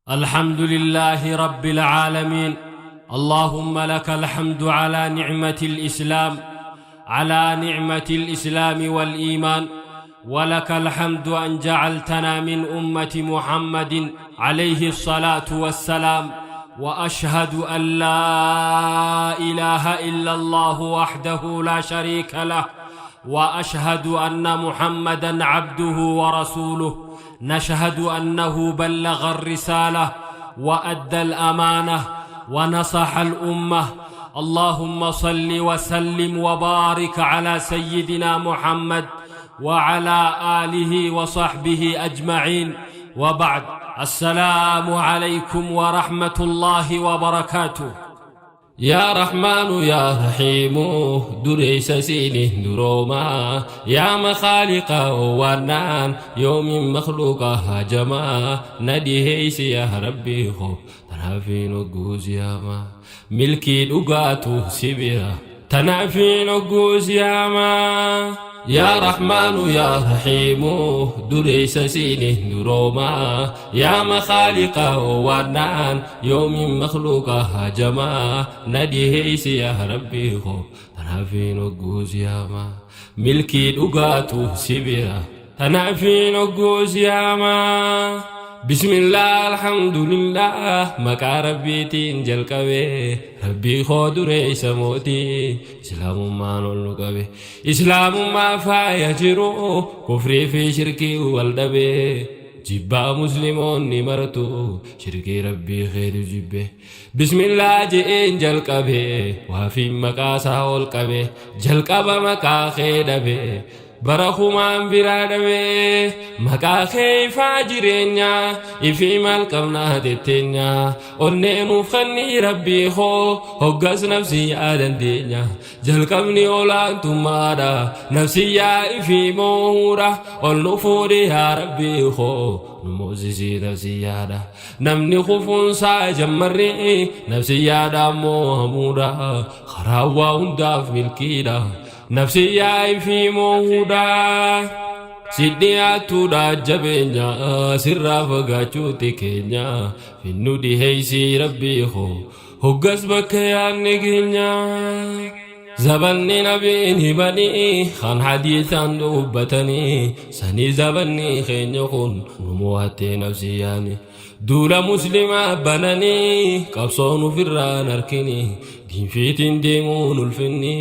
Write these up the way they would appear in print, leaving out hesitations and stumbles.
الحمد لله رب العالمين اللهم لك الحمد على نعمة الإسلام على نعمة الإسلام والإيمان ولك الحمد أن جعلتنا من أمة محمد عليه الصلاة والسلام وأشهد أن لا إله إلا الله وحده لا شريك له وأشهد أن محمدا عبده ورسوله نشهد أنه بلغ الرسالة وأدى الأمانة ونصح الأمة اللهم صل وسلم وبارك على سيدنا محمد وعلى آله وصحبه أجمعين وبعد السلام عليكم ورحمة الله وبركاته Yaa Rahmaanu yaa Rahiimu dureessa siiniin duroomaa yaa makhaaliqa owwaannaan yoomiin makhluuqa haajamaa na dhiheeysi yaa Rabbii koo tanaafiin hogguu siyaamaa milkii dhugaatu si bira tanaafiin hogguu siyaamaa Yaa Rahmaanu yaa Rahiimu dureessa siiniin duroomaa yaa makhaaliqa owwaannaan yoomiin makhluuqa haajamaa na dhiheeysi yaa Rabbii koo tanaafiin hogguu siyaamaa milkii dhugaatu si bira Tanaafiin hogguu siyaamaa Bismillah alhamdulillah maqaa rabbiitiin jalqabe rabbii koo dureessa mootii islaamummaan ol nu qabe islaamummaa faaya jiru kufrii fi shirkii wal dhabe jibbaa muslimoonni martu shirkii rabbii keetu jibbe bismillah je'een jalqabe waafiin maqaa isaa ol qabe jalqaba maqaa kee dhabe Bara kumaan biraa dhabee maqaa kee ifaa jireenyaa ifii maal qabnaa tetteenyaa onnee nuuf kennii rabbii koo hoggas nafsiyyaa dandeenya jalqabni olaantummaadha nafsiyyaa ifii moohuudha ol nu fuudhi yaa rabbii koo nu moosisii nafsiyyaadha namni kufuunsaa jammarri nafsiyyaadhaan moohamuudha karaa waa hundaaf milkiidha Nafsiyyaa ifii moohuudha si dhiyaattuudha jabeenya sirraa fagaachuuti keenya finnu dhiheeysii rabbii koo hoggas bakka yaanne geenya. Zabanni nabiin himanii kan hadiisaan dubbatanii sanii zabanni keenya kun nu mo'attee nafsiyyaani. Duula muslimaa bananii qabsoon ofirraan harkini diinfiitiin deemuun ulfinni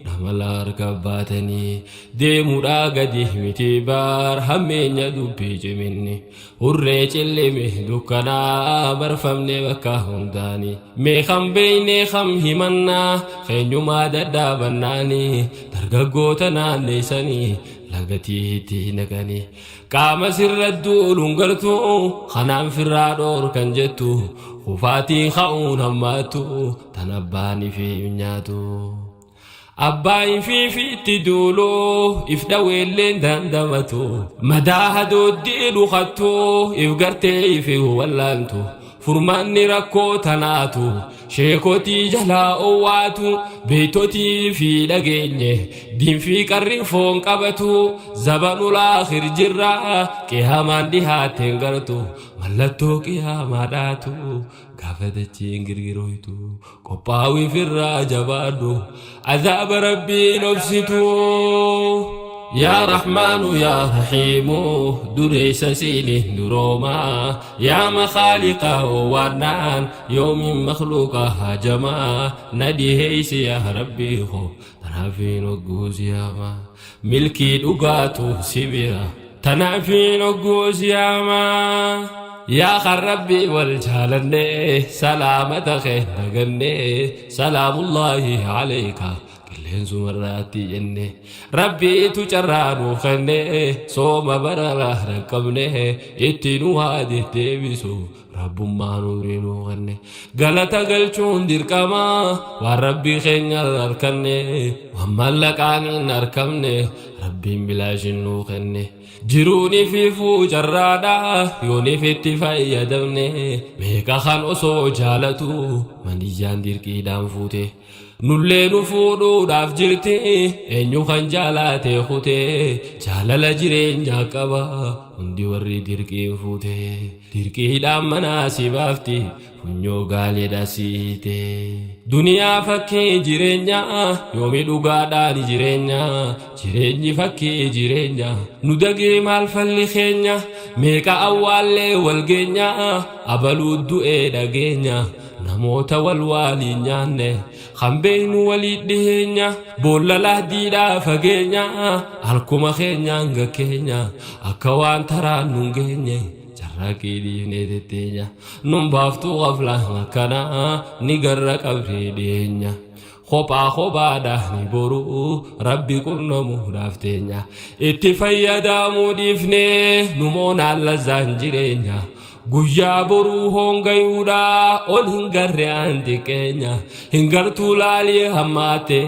dhamala harka baatanii deemuudhaa gadi miti baar hammeenya dubbii ciminni hurree cillime dukkanaa marfamne bakka hundaani mee kam beeynee kam himannaa keenyumaa dadhaabannaani dargaggoota naanneessanii lagatiitti naqanii Qaama sirra duuluun gartu kanaan firraa dhoorkan jettu kufaatiin ka'uun hammaattu tan abbaan ifii nyaatu. Abbaa ifii fiitti duulu if dhaweelleen dandamatu madaa hadooddii dhukattu if gartee ifi wallaantu Furmaanni rakkoo tanaatu sheekotii jalaa owwaatu beektotii fi dhageenye diinfii qarri foon qabatu zabanul aakhir jirra qiyaamaan dhihaatteen gartu mallattoo qiyaamaadhaatu gaafa dachiin girgiroytu qophaawii firraa jabaadhu azaaba rabbiin obsitu. Yaa Rahmaanu yaa Rahiimu dureessa siiniin duroomaa yaa makhaaliqa owwaannaan yoomiin makhluuqa haajamaa na dhiheeysi yaa Rabbii koo tanaafiin hogguu siyaamaa milkii dhugaatu si bira tanaafiin hogguu siyaamaa yaa kan Rabbii wal jaalannee salaamata kee dagannee salaamullaahi aleyka Qilleensumarraatti jenne Rabbiitu carraa nuuf kenne sooma bara dhaqqabne itti nu haa deddeebisu Rabbummaa nuurii nuu kenne galata galchuun dirqama waan Rabbii keenya harkanne waan maallaqaan hin harkamne Rabbiin bilaashin nuu kenne jiruun ifiifuu carraadha yoon ifitti fayyadamne meeqa kan osoo jaalatu maniyyaan dirqiidhaan fuute. Nullee nu fuudhuudhaaf jirti eenyu kan jaalaate kutee jaalala jireenyaa qaba hundi warri dirqiin fuute dirqiidhaan manaa si baafti funyoo gaaleedha siite. Duniyaa fakkii jireenyaa yoomi dhugaadhaan jireenya jireenyi fakkii jireenya nu dagee maal falli keenya meeqa awwaallee wal geenya abaluu du'ee dhageenya namoota wal waaliin nyaanne kan beeynu walii dhiheenya boolla lahdiidhaa fageenya halkuma keenyaan gakkeenya akka waan taraan nun geenye carraaqii dhiifnee tetteenya nun baaftuu qaflaan akkanaa ni garra qabrii dhiyeenya kophaa kophaadhaa ni boruu rabbi qunnamuudhaaf teenya itti fayyadamuu dhiifnee numoonaan lazzaan jireenya guyyaa boruu hongayuudhaa ol hin garre aan xiqqeenya hin gartuu laalii hammaate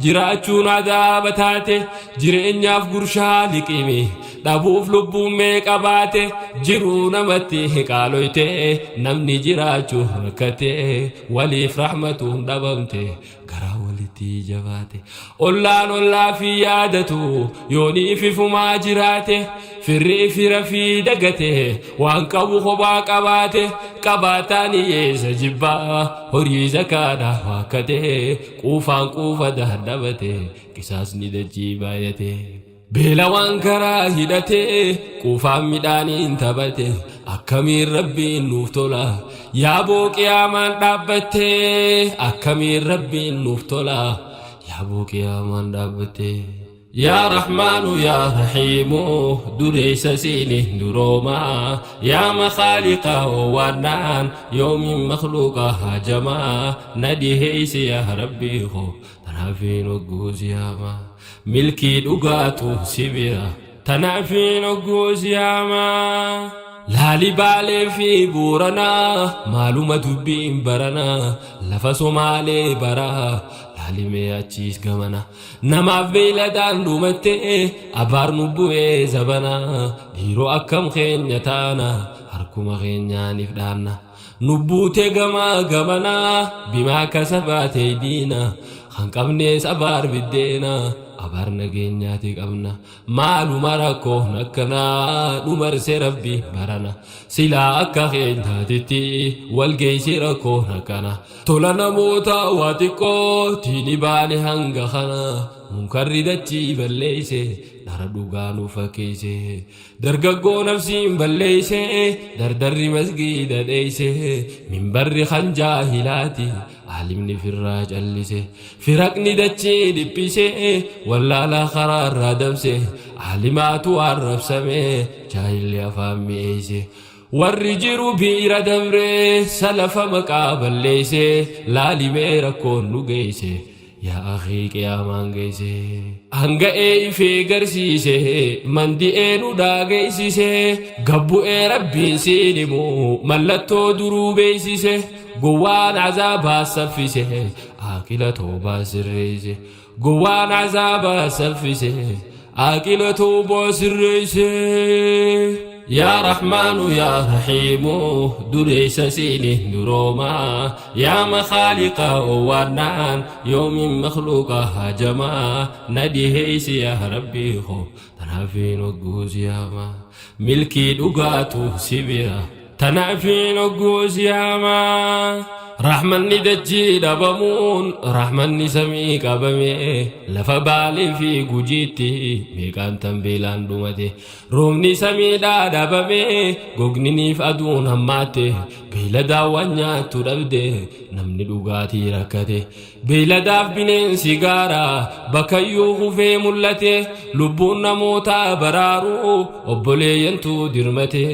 jiraachuun adaaba taate jireenyaaf gurshaa liqimi dhabuuf lubbuun meeqa baate jiruu namatti qaaloyte namni jiraachuu rakkate waliif rahmatuun dhabamte garaa walitti jabaate ollaan ollaa fi yaadatu yoonii fifumaa jiraate firrii fira fi dagate waan qabu kophaa qabaate qabaataan hiyyeessa jibbaa horii zakaadhaa waakkate quufaan quufa dadhabate qisaasni dachii baay'ate. Beela waan karaa hidhate quufaan midhaaniin taphate akkamiin rabbiin nuuf tola yaaboo qiyaamaan dhaabbatte akkamiin rabbiin nuuf tola yaaboo qiyaamaan dhaabbatte. Yaa Rahmaanu yaa Rahiimu dureessa siini duroomaa yaa makhaaliqa waannaan yoomiin makhluuqa hajamaa na dhiheeysi yaa rabbii koo tanaafiin hogguu siyaamaa milkii dhugaatu si bira tanaafiin hogguu siyaamaa. Laali Baalee fi Booranaa maaluma dubbiin baranaa lafa Somaalee baraa laalimee achiis gamana namaaf beeyladaan dhumatte abaar nu bu'ee zabanaa dhiiroo akkam keenya taana harkuma keenyaaniif dhaanna nu buute gamaa gamanaa bimaa kasabaatee diina kan qabnees abaar biddeena abaar nageenyaati qabna maaluma rakkoon akkanaa dhumarse rabbi barana silaa akka keenyaatitti walgeessi rakkoon akkana tola namoota waa xiqqoo tiini baane hanga kana munkarri dachii balleeyse dhara dhugaa nu fakkeeyse dargaggoo nafsiin balleeyse dardarri masgiida dheeyse minbarri kan jaahilaati aalimni firraa callise firaqni dachii dhiphise wallaalaa karaarraa dabse aalimaatu arrabsame jaahilli afaan mi'eeyse warri jiru biira dabree salafa maqaa balleeyse laalimee rakkoon nu geeyse yaa akhii qiyaamaan geeyse hanga'ee ifee garsiise mandi'ee nu dhaageessise gabbu'ee rabbiin siin himu mallattoo duruu beeysise gowwaan azaabaa saffise aaqila toobaa sirreeyse gowwaan azaabaa saffise aaqila toobaa sirreeyse. Yaa Rahmaanu yaa Rahiimu dureessa siini duroomaa yaa makhaaliqa waannaan yoomiin makhluuqa hajamaa na dhiheeysi yaa rabbii koo tanaafiin hogguu siyaamaa milkii dhugaatu si bira tanaafiin hogguu siyaamaa. Rahmanni dachii dhabamuun rahmanni samii qabame lafa Baalee fi Gujiitti meeqaan tan beelaan dhumate roobni samiidhaa dhabame gogniniif aduun hammaatte beeyladaa waan nyaattu dhabde namni dhugaatii rakkate beeyladaaf bineensi gaara bakkayyuu kufee mul'ate lubbuun namootaa baraaruu obboleeyyantu dirmate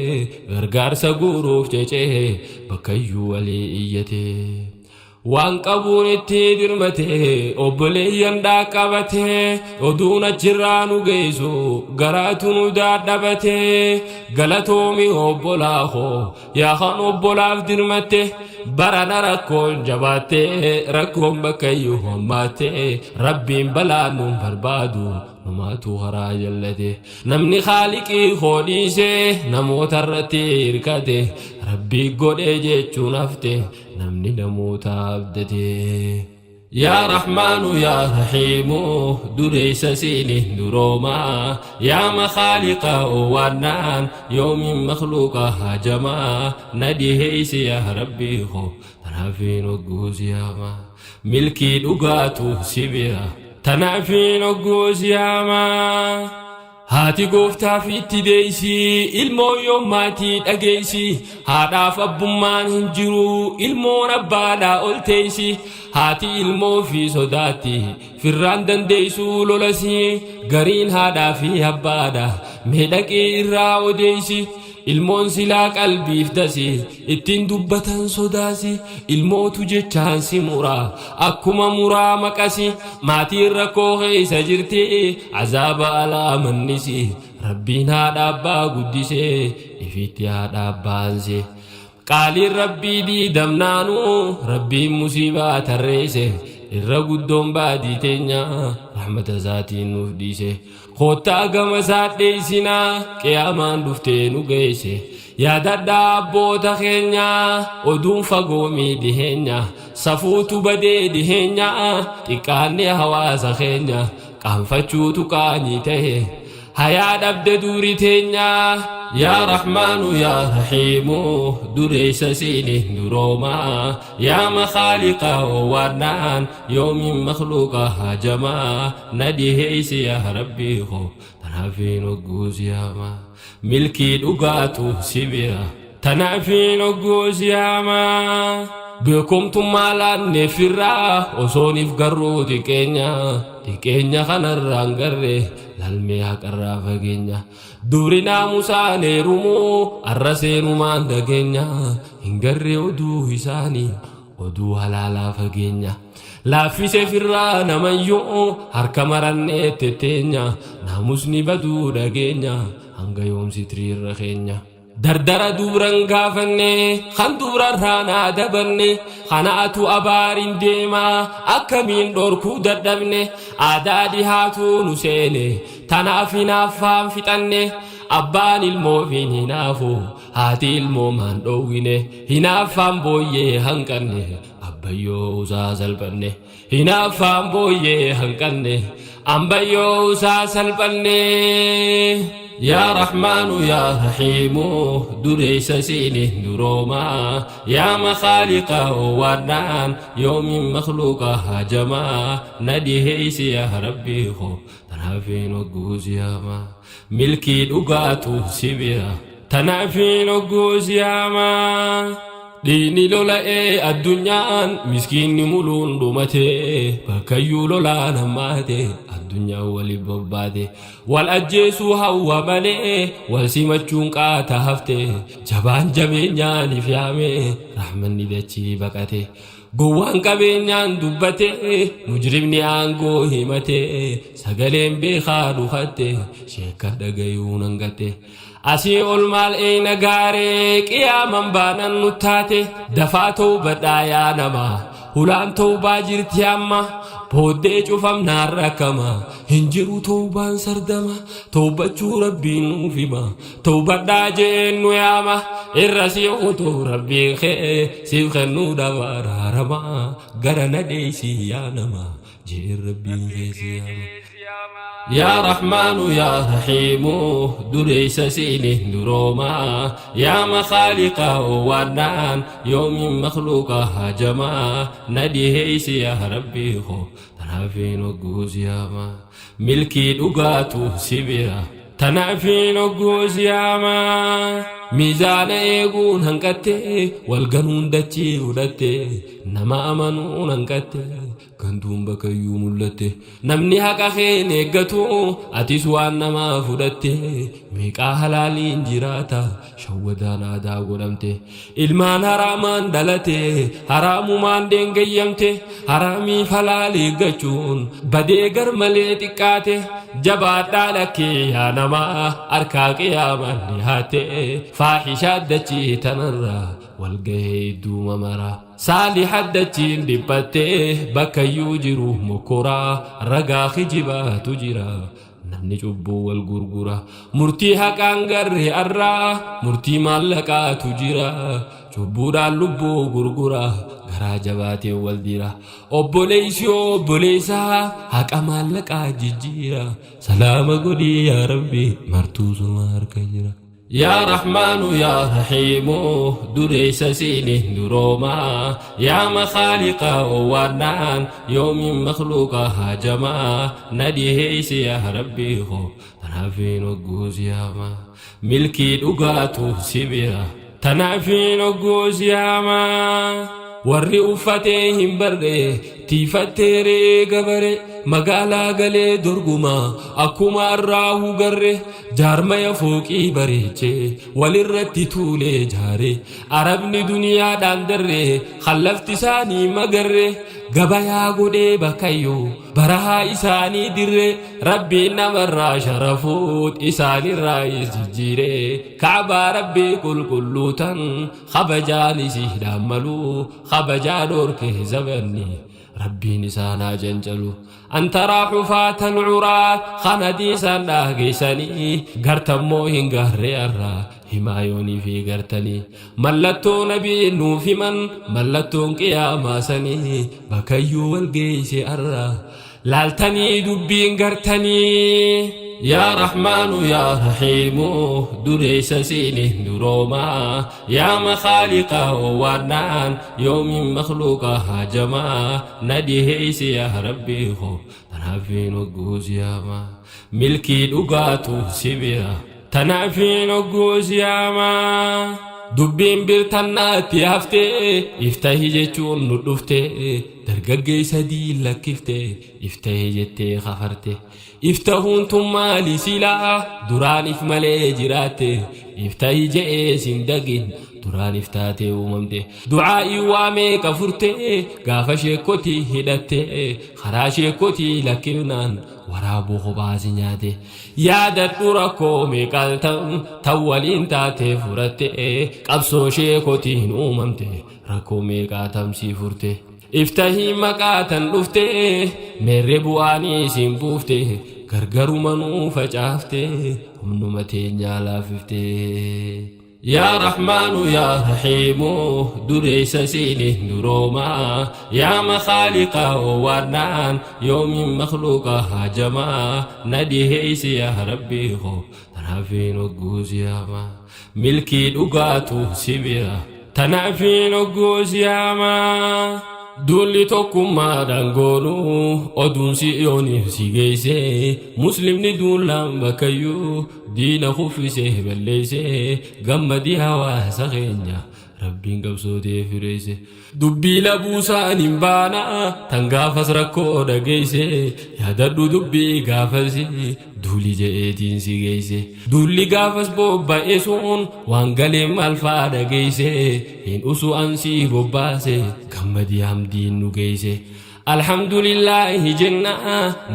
gargaarsa guuruuf cecee bakkayyuu walii iyyate. Waan qabuun itti dirmate obboleeyyan dhaqqabate oduun achirraa nu geessu garaatu nu dadhabate galatoomi obbolaa koo yaa kan obbolaaf dirmatte barana rakkoon jabaatte rakkoon bakkayyuu hammaatte rabbiin balaa nuun barbaadu numaatu karaa jallate namni haaliqii koo dhiise namoota irratti hirkate rabbii godhee jechuun hafte namni namoota abdate. Yaa Rahmaanu yaa Rahiimu dureessa siiniin duroomaa yaa makhaaliqa oowwaannaan yoomiin makhluuqa hajamaa na dhiheeysi yaa Rabbii koo tanaafiin hogguu siyaamaa milkii dhugaatu si bira tanaafiin hogguu siyaamaa. Haati gooftaaf itti deeysi, ilmoon yoom maatii dhageeysi, haadhaaf abbummaan hin jiru, ilmoon abbaadhaa ol teeysi, haati ilmoo fi sodaatti, firraan dandeeysuu lolasi, gariin haadhaa fi abbaadha, mee dhaqii irraa odeeysi, ilmoon silaa qalbiif dasi, ittiin dubbatan sodaasi, ilmootu jechaan si mura, akkuma muraa maqasi, maatiin rakkoo keeysa jirti, azaaba alaa mannisi, Rabbiin haadha abbaa guddisee, ifitti haadha abbaanse. Qaaliin Rabbii diidamnaanu Rabbiin musiibaa tarreeyse, irra guddoon baadii teenya rahmata isaatiin nuuf dhiise. Koottaa gama isaa dheeysinaa qiyaamaan dhuftee nu geeyse. Yaadadhaa abboota keenya oduun fagoomii dhiheenya, safuutu badee dhiheenya, xiqqaanne hawaasa keenya qaanfachuutu qaanii tahe. Hayaa dhabde duuri teenya. Yaa Rahmaanu yaa Rahiimu dureessa siiniin duroomaa yaa makhaaliqa oowwaannaan yoomiin makhluuqa hajamaa na dhiheeysi yaa Rabbii koo tanaafiin hogguu siyaamaa milkii dhugaatu si bira tanaafiin hogguu siyaamaa beekumtummaa laanneefirraa osooniif garruu xiqqeenya xiqqeenya kanarraan garre lalmee haqarraa fageenya dubri naamusaan heerumuu arra seenumaan dhageenya hin garre oduu isaanii oduu halaalaa fageenya laaffise firraa namayyuu harka marannee tetteenya naamusni baduu dhageenya hanga yoomsi tiriirra keenya. Dardara dubran gaafanne kan dubrarraa naa dabanne kanaatu abaariin deemaa akkamiin dhorkuu dadhabne aadaa dhihaatuu nu seene tanaaf hinaaffaan fixanne abbaan ilmoofiin hinaafu haati ilmoo maan dhoowwine hinaaffaan booyyee hanqanne abbayyoo usaa salphanne hinaaffaan booyyee hanqanne ambayyoo usaa salphanne. Yaa Rahmaanu yaa Rahiimu dureessa siiniin duroomaa yaa makhaaliqa oowwaannaan yoomiin makhluuqa hajamaa na dhiheeysi yaa Rabbii koo tanaafiin hogguu siyaamaa milkii dhugaatu si bira tanaafiin hogguu siyaamaa. Dhiini lola'ee addunyaan miskiinni muluun dhumate bakkayyuu lolaan hammaate addunyaan wali bobbaate wal ajjeesuu hawwa malee wal simachuun qaata hafte jabaan jabeenyaan if yaame rahmanni dachii baqate gowwaan qabeenyaan dubbate mujrimni aangoo himate sagaleen beekaa dhukatte sheekka dhagayuun hangatte asii ol maal eeyna gaaree qiyaaman baanan nu taate dafaa tawbadhaa yaa nama hulaan tawbaa jirti amma booddee cufamnaan rakkama hin jiru tawbaan sardama tawbachuu Rabbiin nuuf hima tawbadhaa jeen nu yaama irra si kutuu Rabbiin kee siif kennuu dhaba araarama gara na dheeysi yaa nama jeen Rabbiin kee si yaama. Yaa Rahmaanu yaa Rahiimu dureessa siiniin duroomaa yaa makhaaliqa oowwaannaan yoomiin makhluuqa hajamaa na dhiheeysi yaa Rabbii koo tanaafiin hogguu siyaamaa milkii dhugaatu si bira tanaafiin hogguu siyaamaa miizaana eeguun hanqatte walganuun dachii fudhatte nama amanuun hanqatte gantuun bakkayyuu mul'atte namni haqa keen eeggatu atis waan namaa fudhatte meeqaa halaaliin jiraata shawwadaan aadaa godhamte ilmaan haraamaan dhalate haraamumaan deengayyamte haraamiif halaal eeggachuun badee gar malee xiqqaate jabaadhaa lakkee yaa namaa harkaa qiyaamaan dhihaatte faahishaa dachii tanarraa walgahee idduu mamaraa saaliha dachiin dhiphatte bakkayyuu jiru mokkoraa ragaa kijibaatu jira namni cubbuu wal gurgura murtii haqaan garre arraa murtii maallaqaatu jira. Cubbuudhaan lubbuu gurgura, garaa jabaateen wal dira. Obboleessi obboleessaa haqa maallaqaa jijjiira. Salaama godhii yaa Rabbi, martuu suma harka jira. Yaa Rahmaanu yaa Rahiimu, dureessa siiniin duroomaa. Yaa makhaaliqa owwaannaan, yoomiin makhluuqa haajamaa. Na dhiheessi yaa Rabbii koo, tanaafiin hogguu siyaamaa. Milkii dhugaatu si bira, tanaafiin hogguu siyaamaa. Warri uffatee hin barre, tiifattee re'ee gabare, magaalaa galee dorguma, akkuma arraahu garre, jaarmaya fooqii bareechee, walirratti tuulee jaare, arabni duniyaadhaan darre, kan lafti isaanii magarre, gabayaa godhee bakkayyuu, barahaa isaanii dirre, Rabbiin namarraa sharafuut isaanirraa is jijjiire, Kaabaa Rabbii qulqulluu tan kabajaan isiidhaan malu, kabajaa dhorke zabanni, Rabbiin isaan haa cancalu. Antaraa xufaatan curaa kan hadiisaan dhaageessanii, gartammoo hin garree arraa himaa yoonii fi gartanii. Mallattoo nabii nuuf himan, mallattoon qiyaamaa sanii, bakkayyuu wal geeyse arraa laaltanii dubbiin gartanii. Yaa Rahmaanu yaa Rahiimu, dureessa siiniin duroomaa. Yaa makhaaliqa owwaannaan, yoomiin makhluuqa haajamaa. Na dhiheessi yaa Rabbii koo, tanaafiin hogguu siyaamaa. Milkii dhugaatu si bira, tanaafiin hogguu siyaamaa. Dubbiin birtannaatti haftee, iftahi jechuun nu dhufte, dargaggeessa diin lakkifte, iftahi jettee kafarte. Iftahuun tun maali silaa duraan if malee jiraatte, iftahi je'ee sin dagin duraan iftaatee uumamte. Du'aa'ii waa meeqa furte gaafa sheekotii hidhatte, karaa sheekotii lakkifnaan waraabuu kophaasi nyaate. Yaadadhu rakkoo meeqaan tan waliin taatee furatte, qabsoo sheekotiin uumamte, rakkoo meeqaa tamsii furte. Iftahii maqaa tan dhufte, meerre bu'aanii isin buufte, gargaruma nuu facaafte, humnuma teenyaa laafifte. Yaa Rahmaanu yaa Rahiimu, dureessa siiniin duroomaa. Yaa makhaaliqa owwaannaan, yoomiin makhluuqa haajamaa. Na dhiheessi yaa Rabbii koo, tanaafiin hogguu siyaamaa. Milkii dhugaatu si bira, tanaafiin hogguu siyaamaa. Duulli tokkummaadhaan goonuu oduun si'ooniif si geesse, muslimni duulaan bakkayyuu diina kuffisee balleesse, gammadii hawaasa keenya Rabbiin qabsootee fireesse. Dubbii labuusaan hin baana tan gaafas rakkoo dhageesse, yaadadhu dubbii gaafas duuli je'eetiin si geesse. Duulli gaafas bobba'e sun waan galee maal faa dhageesse, hin usu ansii bobbaase, gammadii hamdiin nu geesse. Alhamdulillahi jenna,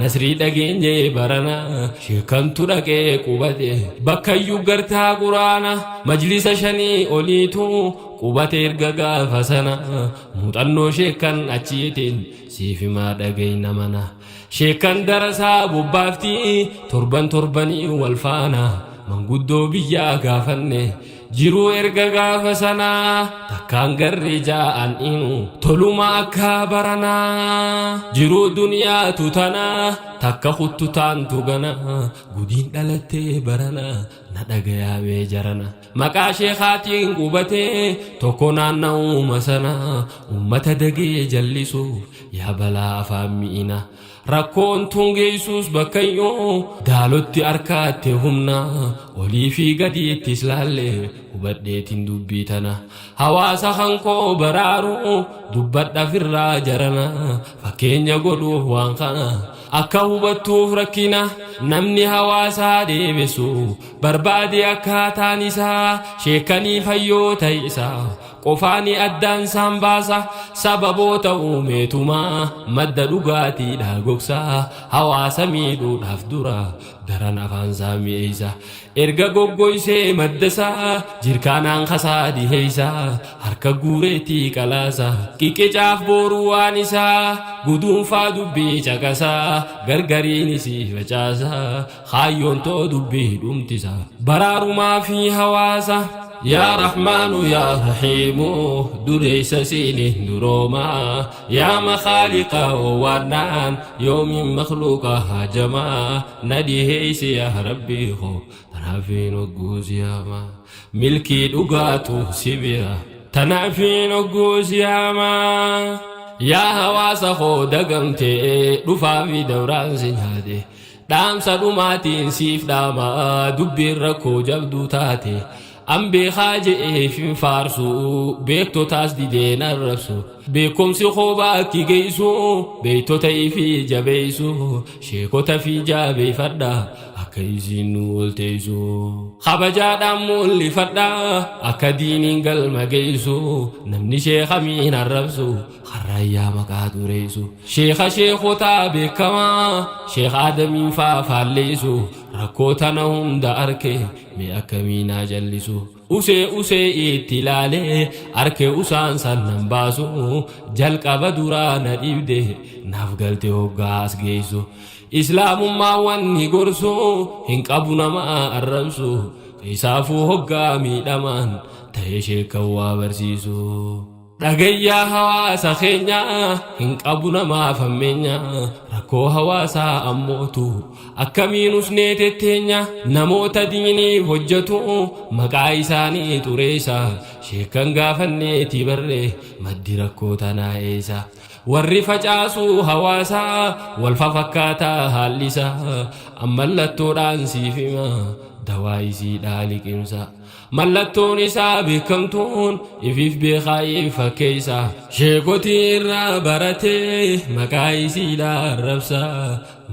nasrii dhageenye barana, sheekantu dhaqee qubate bakkayyuu gartaa quraana, majlisa shanii oliitu qubate erga gaafa sana, muuxannoo sheekan achiitiin siif himaa dhagayna mana. Sheekan darasaa bobbaafti torban torbanii wal faana, manguddoo biyyaa gaafanne jiruu erga gaafa sanaa, takkaan garri jaa'an inu toluma akka baranaa. Jiruu duniyaatu tanaa takka kuttu taantu gana, gudiin dhalattee barana, na dhagayaamee jarana. Maqaa sheekaatiin qubatee tokko naanna'uuma sana, ummata dagee jallisuuf yaa balaa afaan mi'ina. Rakkoon tun geessus bakkayyoo daalotti harkaatte humna, olii fi gadiittis laalle hubadheetiin dubbii tana. Hawaasa kankoo baraaru dubbadha firraa jarana, fakkeenya godhuuf waan kana akka hubattuuf rakkina. Namni hawaasaa deebisu barbaade akkaataan isaa sheekanii fayyoota isaa qofaani addaan isaan baasa, sababoota uumeetumaa madda dhugaatiidha gogsaa, hawaasa miidhuudhaaf dura daran afaan isaa mi'eessa. Erga goggoysee madda isaa jirkaanaan kasaa dhiheessa, harka guureetii qalaasa, qiqicaaf booruu waan isaa guduunfaa dubbii caqasaa, gargariinis facaasa, kaayyoon too dubbii dhumtisa baraarumaa fi hawaasa. Yaa Rahmaanu yaa Rahiimu dureessa siiniin duroomaa yaa makhaaliqa owwaannaan yoomiin makhluuqa haajamaa na dhiheeysi yaa Rabbii koo tanaafiin hogguu si yaamaa milkii dhugaatu si bira tanaafiin hogguu si yaamaa yaa hawaasa koo dagamtee dhufaa fi dabraan si nyaate Dhaamsa dhumaatiin siif dhaama dubbiin rakkoo jabduu taate an beekaa je'eef hin faarsu beektotaas dideen arrabsu beekumsi koo baakki geessu beektota ifii jabeessu sheekota fi jaabeeffadha akka isiin nu olteessu kabajaadhaan mul'ifadha akka diiniin galma geessu namni sheeka miin arrabsu Harraayyaa maqaa xureessu Sheekha sheekotaa beekamaa Sheekh Aadamiin faa faalleessu Rakkoo tana hunda arke mee akkamii naa jallisu Usee usee itti ilaalee arke usaan san nan baasu Jalqaba duraa na dhibde naaf galte hoggaa as geessu Islaamummaa wanni gorsu hin qabu nama arrabsu Keessaafuu hoggaa miidhamaan ta'e sheekkan waa barsiisu. Dhagayyaa hawaasa keenya hin qabu namaaf hammeenya rakkoo hawaasaa ammootu akkamiin usnee tetteenya namoota diiniif hojjetu maqaa isaanii xureessa sheekkan gaafanneeti barre maddi rakkoo tanaa eessa warri facaasuu hawaasaa wal fafakkaataa haallisa ammallattoodhaan siif hima dawaa isiidhaa liqimsa. Mallattoon isaa beekamtuun ifiif beekaa if fakkeessa. Sheekotii irraa baratee maqaa isiidha arrabsa.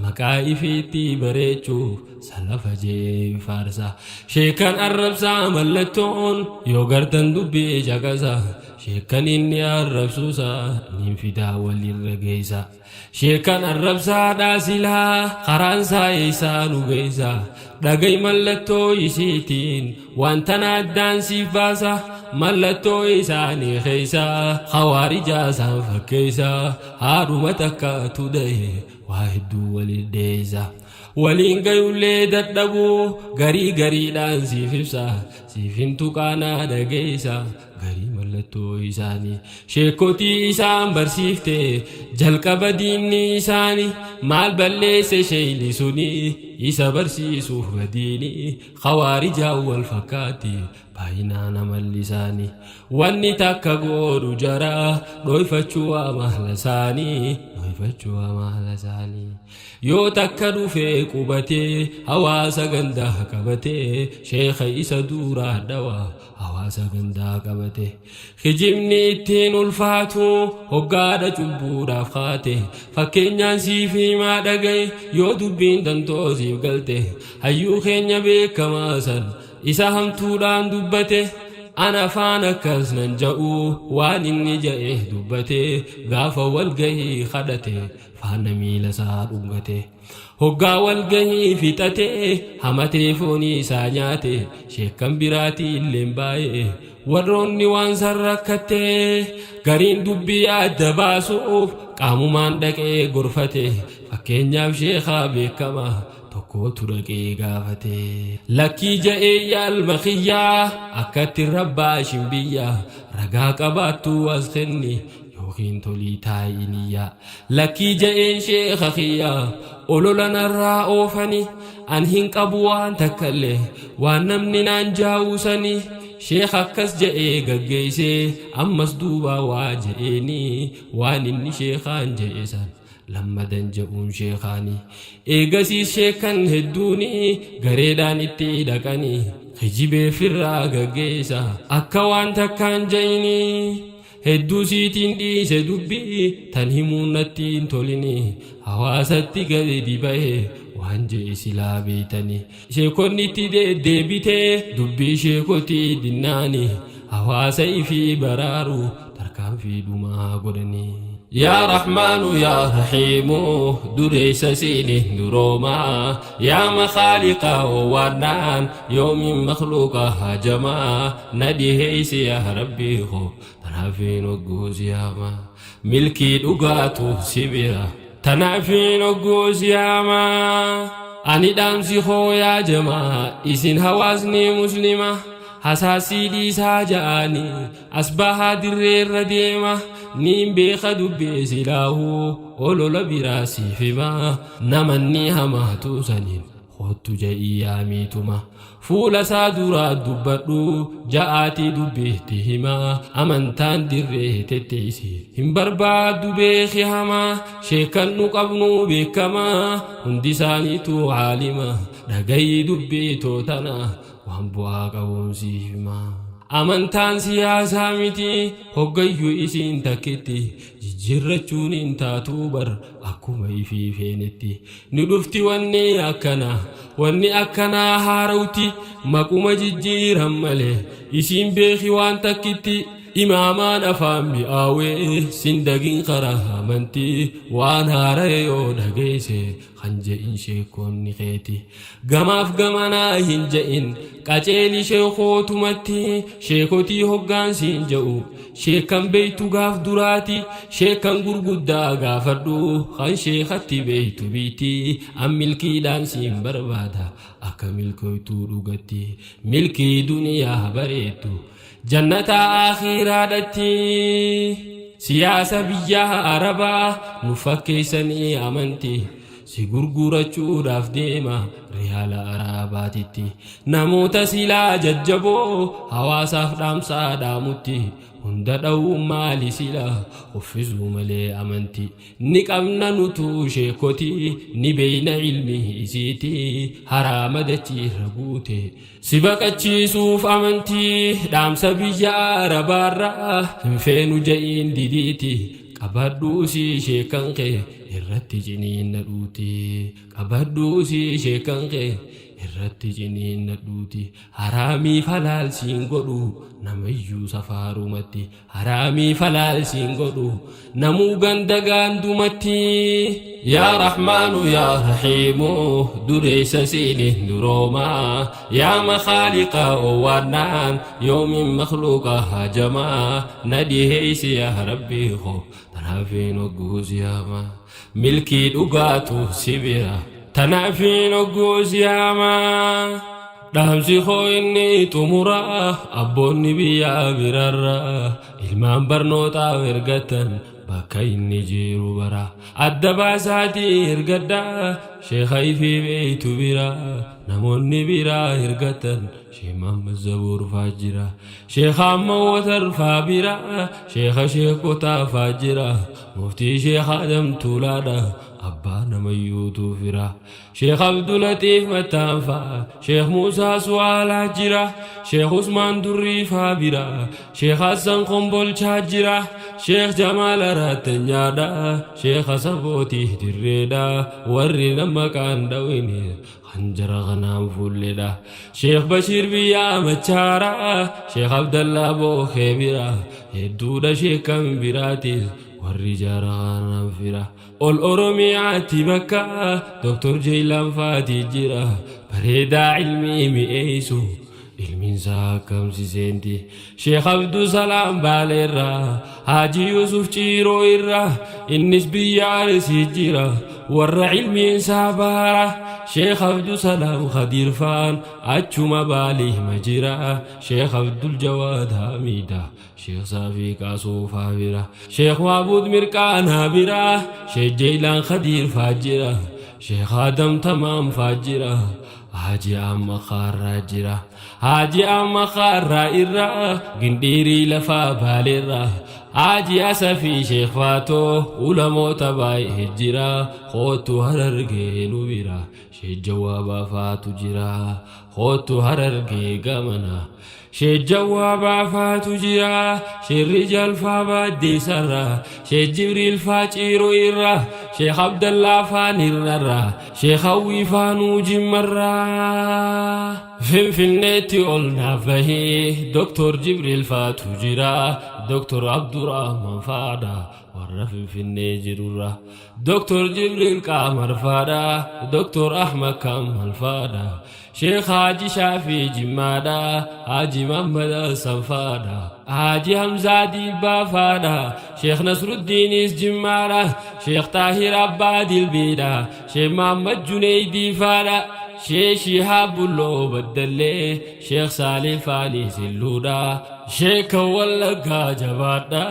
Maqaa ifiitti bareechuuf salafa jee faarsa. Sheekan arrabsaa mallattoon yoo gartan dubbii caqasa. Sheekan inni arrabsuusa niin fidaa walirra geessa. Sheekan arrabsaadhaa silaa karaan isaa eessaa nu geessa dhaga'i mallattoo isiitiin waan tana addaan siif baasa mallattoo isaanii keessa khawaarijaa isaan fakkeessa haadhuma takkaatu da'e waa hedduu waliin dheessa waliin gayullee dadhabuu garii gariidhaan siif ibsa siif hin tuqaanaa dhageessa garii mallattoo isaanii sheekotii isaan barsiifte jalqaba diinni isaanii maal balleesse sheeyni suni isa barsiisuuf badiini khawaarijaa wal fakkaatti baay'inaan amalli isaanii wanni takka godhu jara dhoyfachuu amala isaanii dhoyfachuu amala isaanii Yoo takka dhufee qubatee hawaasa gandaa qabatee sheekha isa duuraa dhawa hawaasa gandaa qabate. Kijibni ittiin ulfaatu hoggaadha cubbuudhaaf kaate fakkeenyaan siif himaa dhagaye yoo dubbiin tantoo siif galte hayyuu keenya beekamaa san isa hamtuudhaan dubbate ana afaan akkas nan ja'u waan inni ja'e dubbate gaafa walgahii kadhate faana miila isaa dhungate. Hoggaa walgahii fixate hamatee foonii isaa nyaate sheekkan biraatii illeen baay'ee warroonni waan san rakkatte gariin dubbii adda baasuuf qaamumaan dhaqee gorfate fakkeenyaaf sheekaa beekamaa tokkootu dhaqee gaafate. Lakkii ja'ee yaalma kiyyaa akkatti rabbaa shimbiyyaa ragaa qabaattuu as kenni yookiin tolii taa'i niyyaa lakkii ja'een sheekha kiyya olola narraa oofani an hin qabu waan takkallee waan namni naan jaa'uusani sheekha akkas ja'ee gaggeessee ammas duubaa waa ja'eeni waan inni sheekhaan ja'e san lammadan ja'uun sheekhaani eegasiis sheekkan hedduuni gareedhaan itti dhaqani kijibee firraa gaggeessa akka waan takkaan ja'inii Hedduu siitiin dhiise dubbii tan himuun natti hin tolini hawaasatti gadi bahe waan je'e silaa beeytani sheekonni itti deddeebite dubbii sheekotii dinnaani hawaasa ifii baraaru tarkaanfii dhumaa godhani. Yaa Rahmaanu yaa Rahiimu dureessa siiniin duroomaa yaa makhaaliqa owwaannaan yoomiin makhluuqa haajamaa na dhiheeysi yaa Rabbii koo Tanaafiin hogguu si yaama milkii dhugaatu si bira tanaafiin hogguu si yaama ani dhaamsi koo yaa jamaa isin hawaasni muslima Hasaasii dhiisaa ja'anii as bahaa dirreerra deema. Niin beeka dubbee silaahuu olola biraa siif hima. Namanni hamaatu saniin kottu ja'ii yaamiituma. Fuula isaa duraa dubbadhu ja'aatii dubbiitti hima. Amantaan dirree tetteessi hin barbaaddu beeki hamaa. Sheekan nu qabnu beekamaa hundi isaaniitu caalima. Dhagayii dubbii tootana waan bu'aa qabuun siif hima. Amantaan siyaasaa miti hoggayyuu isiin takkitti jijjiirrachuun hin taatuu bar akkuma ifii feenetti. Ni dhufti wanni akkanaa wanni akkanaa haarawti maquma jijjiiran malee isiin beeki waan takkitti. Imaamaan afaan mi'aawee sin dagin karaa amantii waan haara'e yoo dhageesse kan je'in sheekonni keeti. Gamaaf gamanaa hin je'in qaceeli sheekootumatti sheekotii hoggaansiin je'u sheekan beeytu gaaf duraati sheekan gurguddaa gaafadhu kan sheekatti beeytu biitti an milkiidhaan siin barbaada akka milkoytuu dhugatti milkii duniyaa bareeddu jannata akhiraadhatti. Siyaasa biyya arabaa nu fakkeessanii amantii si gurgurachuudhaaf deema riyaala arabaatitti. Namoota silaa jajjaboo hawaasaaf dhaamsaa dhaamutti hunda dha'uu maali sila uffisuu malee amantii. Ni qabna nutuu sheekotii ni beeyna ilmi isiiti haraama dachiirra guute. Si baqachiisuuf amantii dhaamsa biyya arabaarraa hin feenu ja'iin didiiti. Qabadhuu si sheekan kee irratti ciniinna dhuuti. Qabadhuu si sheekan kee irratti ciniinna dhuuti. Haraamii falaal siin godhu namayyuu safaarumatti. Haraamii falaal siin godhu namuu ganda gaandumatti. Yaa Rahmaanu yaa Rahiimu dureessa siiniin duroomaa. Yaa makhaaliqa owwaannaan yoomin makhluuqa hajamaa. Na dhiheessi yaa Rabbii koo tanaafiin hogguu siyaama. Milkii dhugaatu si bira tanaafiin hogguu siyaama. Dhaamsi koo inni xumuraa abboonni biyyaa birarraa ilmaan barnootaaf ergatan bakka inni jiru bara. Adda baasaatii ergadhaa sheeka ifii beeytu bira namoonni biraa ergatan Sheekh Muhammad Zabuur faa jira. Sheekh Ahmad Watar faa bira Sheekha Sheekotaa faa jira. Muftii Sheekh Adam Tuulaadha abbaa namayyuutu fira. Sheekh Abdulatiif Mattaan faa Sheekh Muusaa Su'aalaa jira. Sheekh Usmaan Durrii faa bira Sheekh Hassan Kombolchaa jira. Sheekh Jamaal Araattanyaadha Sheekh Asabootii Dirreedha warri nama maqaan dhawine hanjara kanaan fuulledha. Sheekh Bashiir biyyaa Machaara Sheekh Abdallaa Bookee bira hedduudha sheekan biraatis warri jara kanaan fira. Ol Oromiyaatti bakka Doktor Jeelaan Faatii jira bareedaa ilmii mi'eessu ilmiinsaa akkamsi seenti. Sheekh Abdusalaam Baaleerraa Haaji Yusuf Ciiroo irraa innis biyya Arsii jira warra ilmiinsaa baara. Sheekh Abdusalaam Khadiir faan achuma Baalii hima jira. Sheekh Abdul Jawaad Hamiida Sheekh Saafii Qaasuufaa bira Sheekh Maabuud Mirqaanaa bira Sheekh Jeelaan Khadiir faa jira Sheekh Adam Tamaam faa jira Haaji Amma Kaarraa jira. Haaji Amma Kaarraa irraa gindhiirii lafaa baaleerraa Haaji Asafii Sheekh Faatoo ulamoota baay'ee jira kootu Harargee nu bira Sheekh Jawaabaa faatu jira kootu Harargee gamana Sheekh Jawaabaa faatu jira Sheekh Rijaal faa baaddeessarraa Sheekh Jibriil faa Ciiroo irraa Sheekh Abdallaa faa Nirrarraa Sheekh Hawwii faa Nuu Jimmarraa. Finfinneetti ol naaf bahii Doktor Jibriil faatu jira Doktor Abdurrahman faadha warra Finfinnee jirurra Doktor Jibriil Qaamar faadha Doktor Ahmad Kamal faadha Sheekh Haaji Shaafii Jimmaadha Haaji Muhammad Hassan faadha Haaji Hamzaa Diibbaa faadha Sheekh Nasruddiinis Jimmaadha Sheekh Taahir Abbaa Dilbiidha Sheekh Muhammad Juneeydii faadha Sheekh Shihaab Bulloo Baddallee, Sheekh Saalih Faanii Silluudha, Sheeka Wallaggaa jabaadha,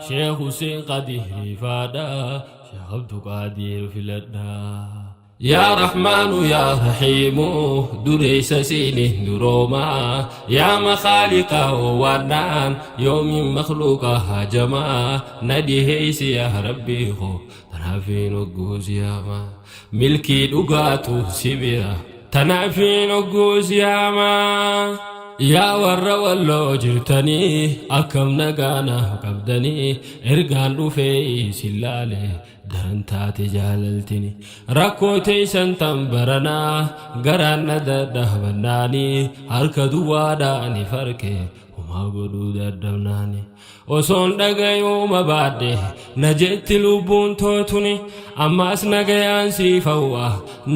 Sheekh Hussein Qadiir Rifaadha, Sheekh Abduqaadir filadha. Yaa Rahmaanu yaa Rahiimu dureessa siiniin duroomaa yaa makhaaliqa waannaan yoomiin makhluuqa hajamaa na dhiheeysi yaa Rabbii koo tanaafiin hogguu siyaamaa milkii dhugaatu si bira tanaafiin hogguu siyaamaa. Yaa warra Walloo jirtanii akkam nagaa naaf qabdanii ergaan dhufee isin laale daran taate jaalaltini rakkoo teeysan tan baranaa garaan na dadhabannaani harka duwwaadhaani farke homaa godhuu dadhabnaani osoon dhagayuuma baadhe na jetti lubbuun tootuni ammaas nagayaan siif hawwa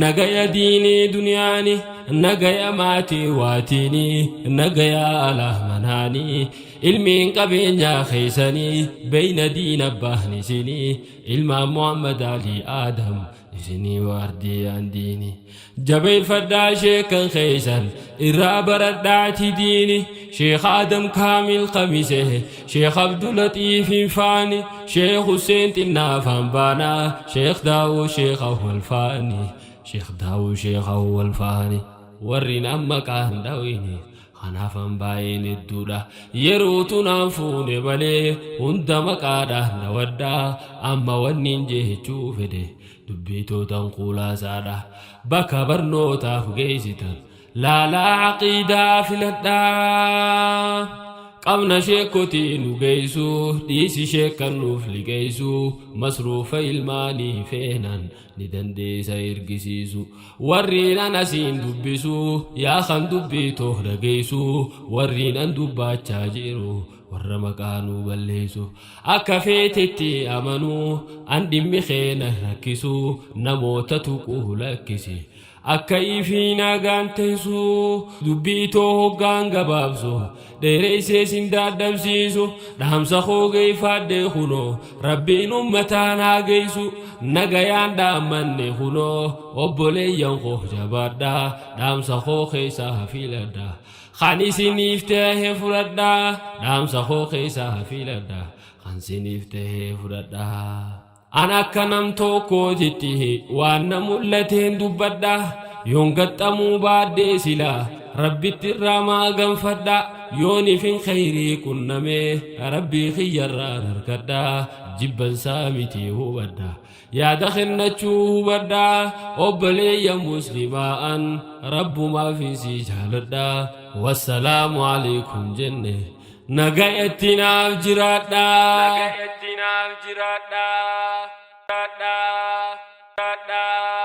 nagaya diinii duniyaani nagaya maatii waatiini nagaya alaa manaani Ilmiin qabeenyaa keessanii beeyna diin abbaan isinii ilmaan Muhammad Alii Aadam isinii waardiyaan diini jabeeffadhaa sheekan keessan irraa baradhaati diini Sheekh Aadam Kaamil Kamise Sheekh Abdulaxiif Hinfaani Sheekh Hussein Xinnaafaan baanaa Sheekh Daawud Sheekh Awwal Faani Sheekh Daawud Sheekh Awwal Faani warri amma maqaan dhawini Kanaafan baay'een hedduudha. Yerootu naan fuune malee hunda maqaadhaan dhawadha. Amma wannin jechuu fedhe dubbii tootan kuulaasaadha. Bakka barnootaaf geessitan laalaa aqiidaa filadhaa. Qabna sheekkotii nu geessu dhiisi sheekkan nuuf liqeessu masruufa ilmaanii feenan ni dandeessa ergisiisu warriin an asiin dubbisu yaa kan dubbii too dhageessu warriin an dubbaachaa jiru warra maqaa nuu balleessu akka feetetti amanuu an dhimmi keena rakkisu namoota tuquu lakkisi Akka ifii nagaan teessu dubbii too hoggaan gabaabsu dheereessee sin daadhabsiisu dhaamsa koo geeffaadhe kunoo rabbiin ummataan haa geessu nagayaan dhaammanne kunoo obboleeyyan koo jabaadha dhaamsa koo keessaa filadha kan isiniif ta'e fudhadha dhaamsa koo keessaa filadha kan isiniif ta'e fudhadha. An akka nam tokkootitti waan na mul'ateen dubbadha. Yoon gaxxamuu baadhee sila Rabbitti irraa maa ganfadha. Yoon ifin kheyrii qunname Rabbii kiyyarraan harkadha. Jibbansaa miti hubadha. Yaada kennachuu hubadha. Obboleeyyan muslimaa an Rabbumaafin si jaaladha. Wassalaamu alaikum jenne. Nagayatti naaf jiraadha. Nagayatti naaf jiraadha. Jiraadha. Jiraadha.